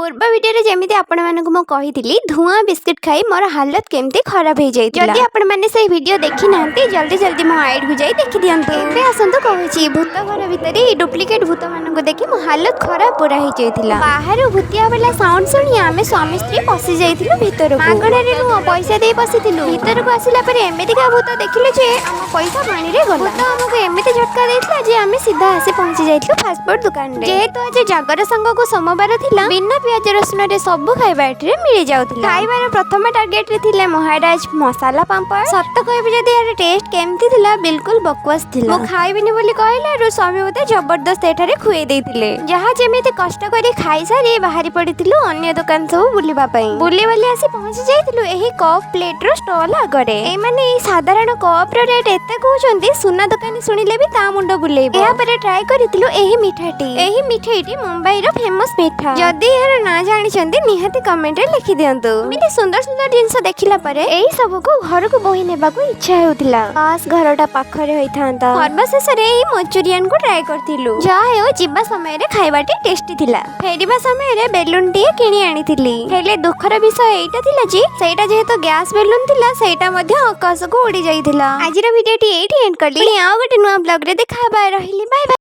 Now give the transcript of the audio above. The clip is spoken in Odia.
ପୂର୍ବ ଭିଡ଼ିଓରେ ଯେମିତି ଆପଣମାନଙ୍କୁ ମୁଁ କହିଥିଲି, ଧୂଆଁ ବିସ୍କୁଟ ଖାଇ ମୋର ହାଲତ କେମିତି ଖରାପ ହେଇଯାଇଥିଲା। ଯଦି ଆପଣମାନେ ସେଇ ଭିଡ଼ିଓ ଦେଖିନାହାନ୍ତି, ଜଲ୍ଦି ଜଲ୍ଦି ମୋ ଆଇଡ଼ିକୁ ଯାଇ ଦେଖିଦିଅନ୍ତୁ। ଏବେ ଆସନ୍ତୁ କହୁଛି, ଭୂତ ଘର ଭିତରେ ଏଇ ଡୁପ୍ଲିକେଟ୍ ଭୂତମାନଙ୍କୁ ଦେଖି ମୋ ହାଲତ ଖରାପ ପୁରା ହେଇଯାଇଥିଲା। ବାହାରୁ ଭୂତିଆ ବାଲା ସାଉଣ୍ଡ ଶୁଣି ଆମେ ସ୍ୱାମୀ ସ୍ତ୍ରୀ ପଶି ଯାଇଥିଲୁ ଭିତରକୁ। ମାଗଣାରେ ନୁହଁ, ପଇସା ଦେଇ ପଶିଥିଲୁ। ଭିତରକୁ ଆସିଲା ପରେ ଏମିତିକା ଭୂତ ଦେଖିଲୁ ଯେ ଆମ ପଇସା ପାଣିରେ ଗଲା। ଭୂତ ଆମକୁ ଏମିତି ଝଟକା ଦେଇଥିଲା ଯେ ଆମେ ସିଧା ଆସି ପହଞ୍ଚି ଯାଇଥିଲୁ ଫାଷ୍ଟଫୁଡ୍ ଦୋକାନରେ। ଯେହେତୁ ଆଜି ଜାଗର ସାଙ୍ଗକୁ ସୋମବାର ଥିଲା, ବିନା ପିଆଜ ରସୁଣରେ ସବୁ ଖାଇବା ଏଠିରେ ମିଳିଯାଉଥିଲା। ଖାଇବାର ପ୍ରଥମ ଟାର୍ଗେଟରେ ଥିଲେ ମହାରାଜ ମସାଲା ପାମ୍ପଡ଼। ସତ କହିବି ଯଦି, ଏହାର ଟେଷ୍ଟ କେମିତି ଥିଲା, ବିଲକୁଲ ବକୱାସ ଥିଲା। ମୁଁ ଖାଇବିନି ବୋଲି କହିଲାରୁ ସ୍ୱାମୀ ମୋତେ ଜବରଦସ୍ତ ଏଠାରେ ଖୁଏଇ ଦେଇଥିଲେ। ଯାହା ଯେମିତି କଷ୍ଟ କରି ଖାଇସାରି ବାହାରି ପଡ଼ିଥିଲୁ ଅନ୍ୟ ଦୋକାନ ସବୁ ବୁଲିବା ପାଇଁ। ବୁଲି ବୁଲି ଆସି ପହଞ୍ଚି ଯାଇଥିଲୁ ଏହି କପ୍ ପ୍ଲେଟ୍ର ଷ୍ଟଲ୍ ଆଗରେ। ଏମାନେ ଏଇ ସାଧାରଣ କପ୍ର ରେଟ୍ ଏତେ କହୁଛନ୍ତି, ସୁନା ଦୋକାନୀ ଶୁଣିଲେ ବି ତା ମୁଣ୍ଡ ବୁଲେଇବ। ଏହାପରେ ଟ୍ରାଏ କରିଥିଲୁ ଏହି ମିଠାଟି। ଏହି ମିଠେଇଟି ମୁମ୍ବାଇର ଫେମସ୍ ମିଠା। ଯଦି ଏହାର ନାଁ ଜାଣିଛନ୍ତି, ନିହାତି କମେଣ୍ଟରେ ଲେଖିଦିଅନ୍ତୁ। ଏମିତି ସୁନ୍ଦର ସୁନ୍ଦର ଜିନିଷ ଦେଖିଲା ପରେ ଏଇ ସବୁକୁ ଘରକୁ ବୋହି ନେବାକୁ ଇଚ୍ଛା ହେଉଥିଲା। କାଶ ଘରଟା ପାଖରେ ହୋଇଥାନ୍ତା। ସର୍ବଶେଷରେ ଏଇ ମଞ୍ଚୁରିଆନକୁ ଟ୍ରାଏ କରିଥିଲୁ। ଯାହା ହେଉ, ଯିବା ସମୟରେ ଖାଇବାଟି ଟେଷ୍ଟି ଥିଲା। ଫେରିବା ସମୟରେ ବେଲୁନଟିଏ କିଣି ଆଣିଥିଲି। ହେଲେ ଦୁଃଖର ବିଷୟ ଏଇଟା ଥିଲା ଯେ ସେଇଟା ଯେହେତୁ ଗ୍ୟାସ୍ ବେଲୁନ ଥିଲା, ସେଇଟା ମଧ୍ୟ ଆକାଶକୁ ଉଡ଼ି ଯାଇଥିଲା। ଆଜିର ଭିଡ଼ିଓଟି ଏଇଠି ଏଣ୍ଡ କଲି। ପୁଣି ଆଉ ଗୋଟେ ନୂଆ ବ୍ଲଗରେ ଦେଖା ହେବା। ରହିଲି, ବାଏ ବାଏ।